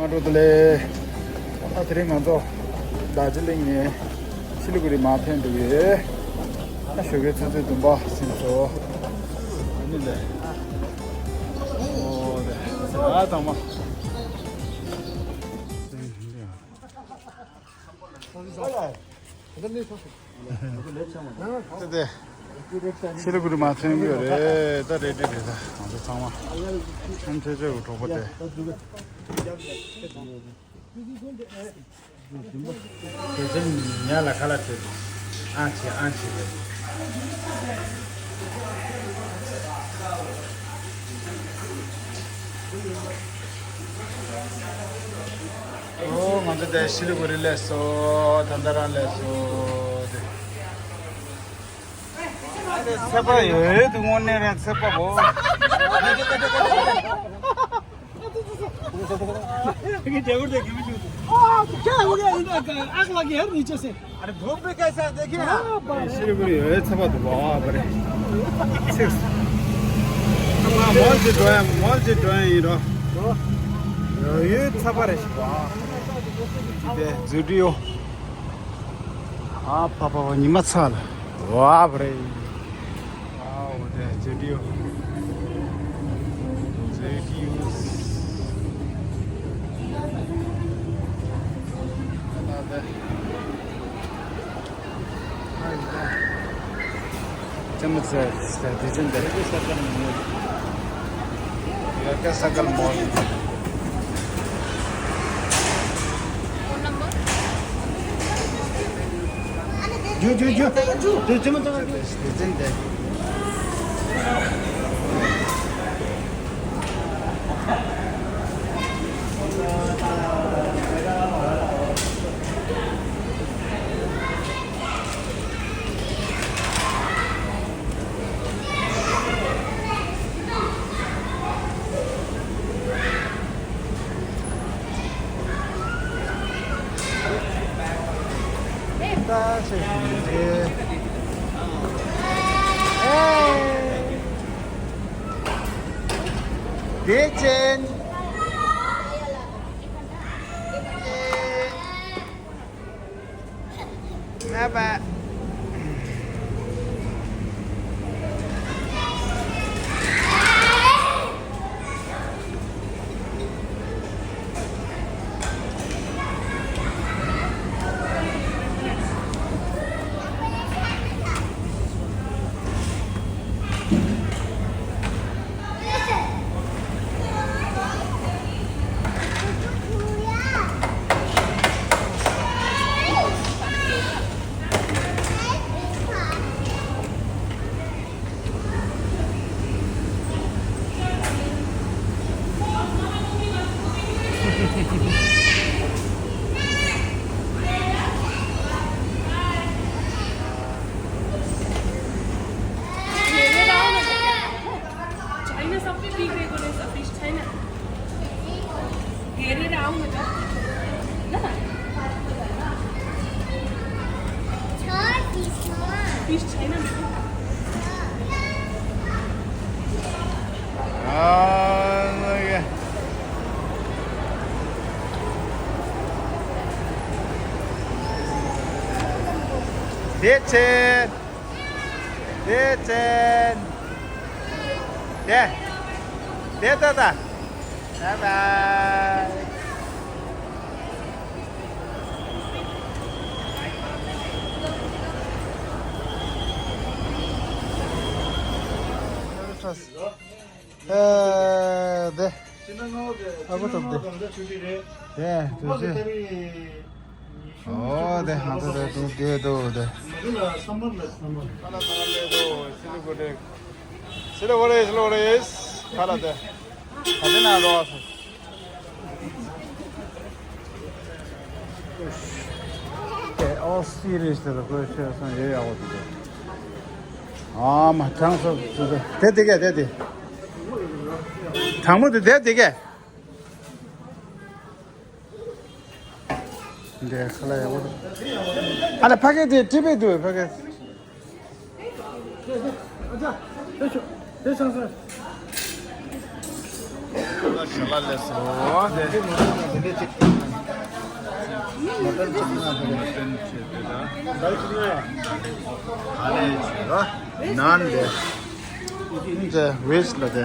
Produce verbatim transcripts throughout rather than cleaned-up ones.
སྔ་དྲོ་བདེ་ལེགས། ཨ་དེ་རིང་ང་ཚོ་རྡོ་རྗེ་གླིང་ནས་སི་ལི་གུ་རི་མར་ཐོན་འདུག་ཡོད། ཨ་ཞོགས་ཀའི་ཆུ་ཚོད་བདུན་པ་ཟིན་སོང་། ཨ་ནི་ལས། ཨོ་དེ་ཨ་དང་མ། དེ་དེ། སི་ལི་གུ་རི་མར་ཐོན་གྱི་ཡོད་རེད། ད་རེད་རེད་རེད། ད་ང་ཚོ་ཚང་མ་ཐམས་ཅད་ཀྱི་གྲོགས་པོ་དེ། དེ་ཚོ་ཉ་ལ་ཁ་ལག་སྤྲད་འདུག་ཨང་ཆེ་ཨང་ཆེ་རེད། ཨོ་ང་ཚོ་དེ་སི་ལི་གུ་རི་སླེབས་སོང་། ད་ལྟ་རང་སླེབས་སོང་། དེ་ཚད་པ་ཡོད་དུ་དངོས་གནས་རང་ཚད་པ་བོ། क्या हो गया इधर? आग लगी है नीचे से। अरे धूप में कैसे है, देखिए ना। हाँ, बस। सिलीगुड़ी है, छपा तो बाप रे। सिक्स। मॉल से ड्राइव, मॉल से ड्राइव ये रहा। ये छपा रे। वाह। दे जुडियो। ཨ་ཕ་ཕ་ཕ། ཉི་མ་ཚ་ལ། ཝའོ་རེད། ཝའོ་དེ་ཇེ་ཌི་ཡུ། ཇེ་ཌི་ཡུ། ཅམ་ཚ་ཚ་དེ་ཅན་དེ། ཡ་ཀ་ས་གལ་མོལ། ཇུ་ཇུ་ཇུ། དེ་ཅི་མ་ཏང་། དེ་ཅན་དེ། ད་ཆེ་ཞིང་རེད། ཨེ། དེ་ཅན། Bye bye. चाइना सब पे बिक रहे बोले सब फिश चाइना। घेरे रहा हूँ मतलब ना। Fish China. དེ་ཆེན། དེ་ཆེན། དེ། དེ་ད་ད། Bye bye. ཨེ། དེ། ཨ་ཁུ་ཐུབ་དེ། དེ་དུས་ཚོད། ཨོ་དེ་ང་ཚོ་དེ་དུང་དེ་དུ་དེ། སི་ལི་གུ་རི། སི་ལི་གུ་རི། ཁ་ལ་དེ། ད་དེ་ན་རོ། དེ་ཨོ་སི་རེད་ཟེར་དགོས་ཤེས་སོང་ཡོད་ཡག་པོ་འདུག་ཨ་མ་གྲངས་སོ་སོ་སོ། དེ་དེ་གས་དེ་དེ། གྲང་མོ་དེ་དེ་དེ་གས། འདི་ཁ་ལ་ཡག་པོ་འདུག་ཨ་ལ་ཕ་གི་དེ་ཀྲི་པེ་འདུག་ཕ་གི། དེ་ཆང་ས། ཞལ་ལག་ལས་སོ། དེ་མ་ཏན་ཆེ་དེ་ད། ཨ་ལས་ཆེ་ར། ནཱན་དེ། དེ་ཝེཇ་ལ་དེ།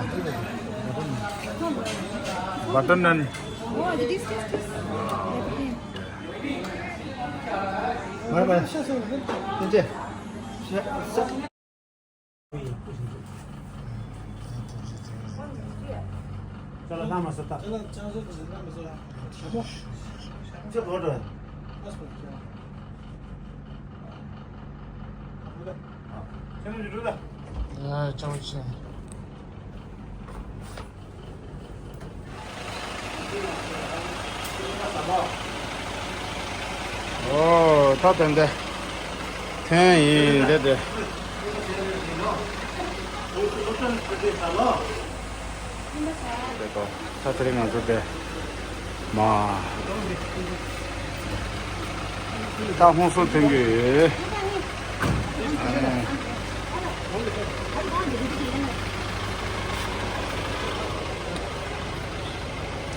བ་ཊར་ནཱན། མར་མར། དེ་ཅེ། ཨ། ཅང་ཆེ། ཨོ། ད་དེ་འདི་ཐོན་ཡིན་འདི་འདི། འདི་གོ། ད་དེ་རིང་ང་ཚོ་འདི་མ། ད་ཧོན་སུར་ཐོན་གྱི་ཡོད།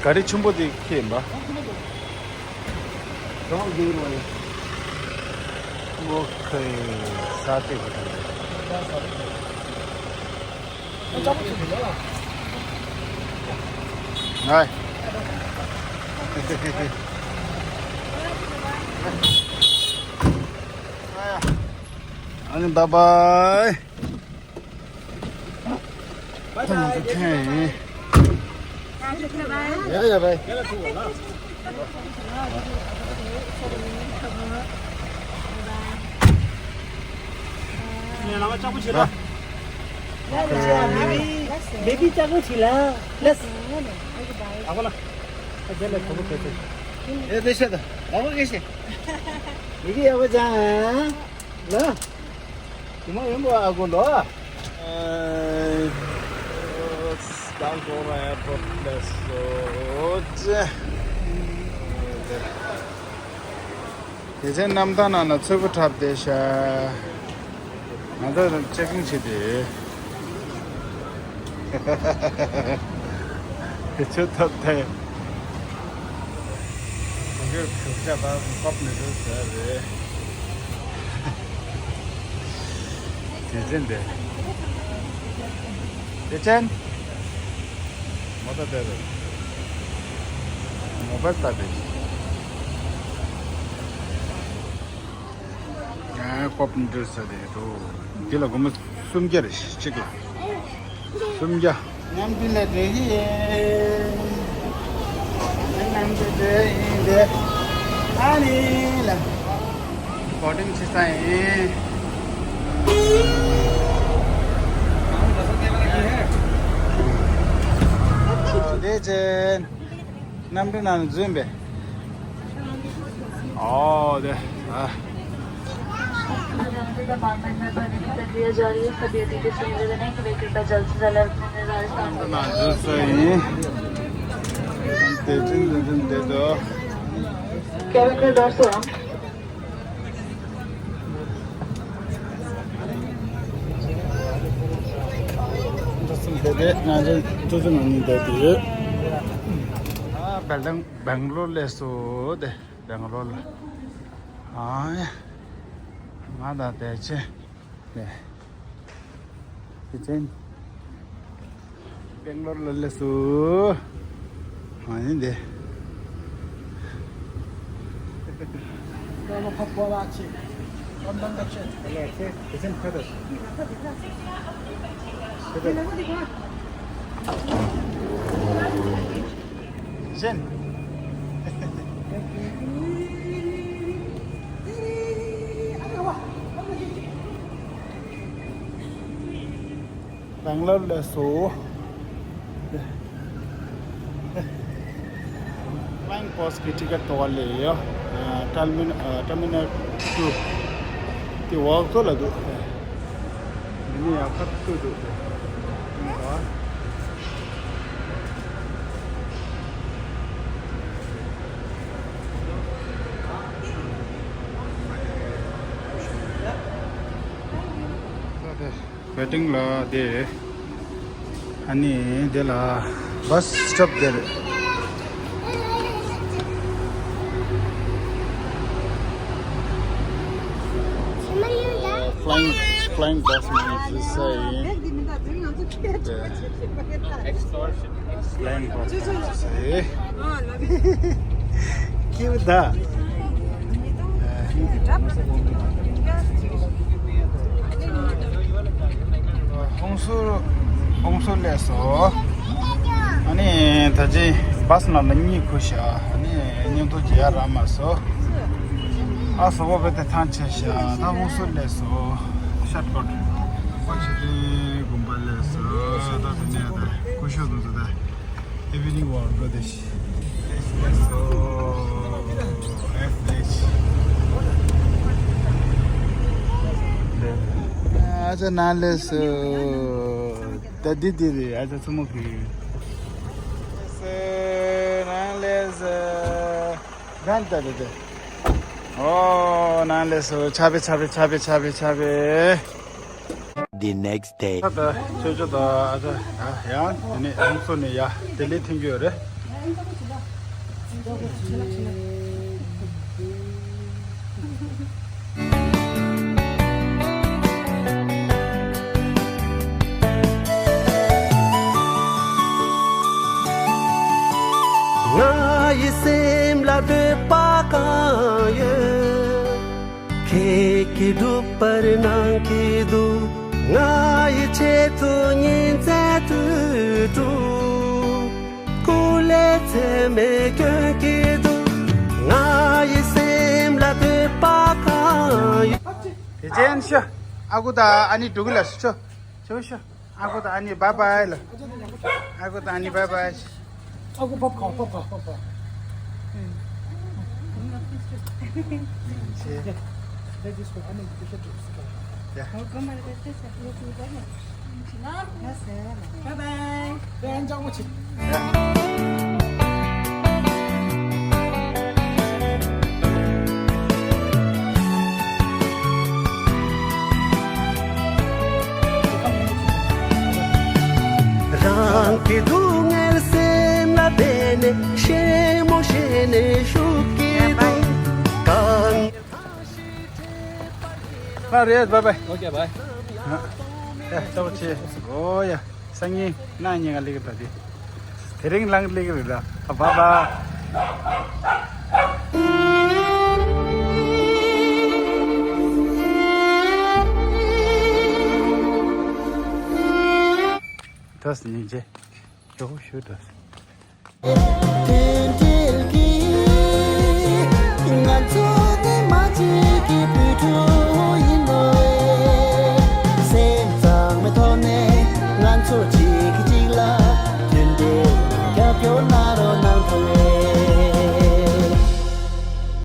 ག་རི་ཆེན་པོ་དེ་ཁྱེད་ཡིན་པ། ཨོ་ཁེ། ས་དེ་ག་དང་། ཨ་ནི་བཱའི་བཱའི། ད་ང་ཚོ་ཐོན་ཡིན། ཡ་ཡ་བཱའི། ལ་ལ་ལ་ལ། ལ་ལ་ལ། བེ་བི་ལྕགས་པོ་བྱེད་ལ། ལགས། ཨ་ཁོ་ལ། ཨ་རྒྱ་ལ་གོ་བོ་གལ་ཏེ། ཨེ་དེ་ཤ་ད། ཨ་ཁོ་གལ་ཤ། བེ་བི་ཨ་ཁོ་ཅང་། ལ། དེ་མ་ཡོང་གོ་ཨ་ཁོ་ལོ། ཨ། ད་གོ་ར་ཨེར་པོར་ལ་སོ་ཅེ། དེ་ཚེ་གནམ་ཐང་ནང་ལ་ཚོད་པོ་འཁྲབ་བསྡད་ཤག་ང་ཚོ་ཅེག་ཨིན་བྱེད་དེ། དེ་ཚོད་ཐོབ་ཐལ། ཁོང་ཚོས་གུག་ཆ་པ་ཀོབ་ནུ་ཌལ་ཟེར་རེད། དེ་ཚེ་འདི། དེ་ཅན། མོ་ཏ་དེ་རེད། མོ་བལ་ཏ་དེ། ང་ཀོབ་ནུ་ཌལ་ཟེར་དེ་འགྲོ། འདི་ལ་སྒོར་མོ་སུམ་བརྒྱ་རེད། གཅིག་ལ་སུམ་བརྒྱ། མཉམ་དུ་ལ་འགྲོ་གི་ཡིན། མཉམ་དུ་འགྲོ་ཡིན་དེ། ཨ་ནི་ལ། བོ་ཊིང་བྱེད་ས་ཡིན། དེ་ཅན། གནམ་གྲུ་ནང་འཛུལ་བས། ཨོ་དེ། ཨ། प्रक्रिया जारी है। सभी अतिथि सुनिश्चित करें कि वे कृपया जल्द से जल्द अपने निर्धारित स्थान पर कनेक्ट ཡིན། དེ་ཅན་དེ་ཅན་དེ་ཚོ། क्या विक्रय दो सौ। དེ་དེ་ང་ཚོ་ཙུ་ཙུ་ནང་ནས་བསྡད་དེ་ཡོད། ཨ། སྦེང་ལོར་སླེབས་སོང་། དེ་སྦེང་ལོར་ལ། ཨ་ཡ། ང་དང་བདེ་ཆེ། དེ་ཅན། སྦེང་ལོར་ལ་སླེབས་སོང་། ཨ་ནི་འདི། ཅན། སྦེང་ལོར་ལ་སླེབས་སོང་། ཕ་ལའིང་པོ་སི་གི་ཊི་ཀེ་ཊི་ཐོག་ལ་ཡོད། ཨ། ཊར་མི་ནལ། ཨ། ཊར་མི་ནལ་ཊུ། དེ་འོག་ཏུ་ལ་འདུག་འདི་ནས་ཡར་ཕར་ཚུར་འདུག་ད་དེ། ཝེ་ཊིང་ལ་དེ། ཨ་ནི་དེ་ལ། Bus stop there. Flying, flying bus money to say. Flying bus money to say. Give that. ཧོང་སུར་ཧོང་སུར་སླེབས་སོང་། ཨ་ནི་ད་ཅི་བཱས་ནང་ལ་གཉིད་ཁུག་ཤག་ཨ་ནི་སྙིང་སྟོབས་ཀྱི་ཡ་རག་མ་སོང་། ཨ་སོ་བོ་བེ་དེ་ཐང་ཆད་ཤག་ད་ཧོང་སུར་སླེབས་སོང་། ཤར་ཀོཊ་ཧོང་ཤི་ཏི་དགོན་པ་སླེབས་སོང་། ད་དེ་ནས་ད་སྐུ་ཞབས་དུ་དུ་ད། Evening walk, brother. ཨ་ཅག་ནང་སླེབས་སོང་། ད་འདི་འདི་རེད། ཨ་ཅག་མཚོ་མོ་གི། ནང་སླེབས་སོང་། གང་ལྟ་རེད་དེ། ཨོ་ནང་སླེབས་སོང་། ཆ་བེ་ཆ་བེ་ཆ་བེ་ཆ་བེ་ཆ་བེ། The next day. ད་ལྟ་ཆོས་ཆོས་དང་ཨ་ཅག་ཡང་དེ་ནས་ཧོང་སུར་ནས་ཡ་ལྡི་ལི་ཐོན་གྱི་ཡོད་རེད། ང་ཡི་སེམས་ལ་འདོད་པ་གང་ཡོད། ཁྱེད་ཀྱིས་སྒྲུབ་པར་གནང་གི་འདུག་ང་ཡི་ཆེད་དུ་ཉིན་མཚན་དུས་དྲུག་སྐུ་ལས་ཚད་མེད་སྐྱོན་གྱི་འདུག་ང་ཡི་སེམས་ལ་འདོད་པ་གང་ཡོད། དེ་ཅན་ཤོ། ཨ་ཁུ་དང་ཨ་ནེ་འགྲོ་གི་ལ་ཤོ། ཤོ་ཤོ། ཨ་ཁུ་དང་ཨ་ནེ་བཱའི་བཱའི་ལ། ཨ་ཁུ་དང་ཨ་ནེ་བཱའི་བཱའི། ཨ་ཁུ་བཱའི་བཱའི་བཱའི་བཱའི་བཱའི། ཤེས། Let this go. I mean, you should do this. Yeah. Bye bye. རང་གི་སྡུག་བསྔལ་སེམས་ལ་སྦས་ནས་ཤེས་མོ་ཤེས་ནས་ཤུགས་ཀྱིས་འདུག་གང་། ལགས་རེད། བཱའི་བཱའི། Okay, bye. ཨ། ཨེ། ལྟ་བུ་ཆེ། ཨོ་ཡ། སང་ཉིན་གནངས་ཉིན་ང་སླེབས་ཀྱི་རེད་ད་དེ། དེ་རིང་ལངས་སླེབས་ཀྱི་རེད་ད། བཱའི་བཱའི། ད་སང་ཉིན་ཆེ། ཞོག་ཞུ་དོ།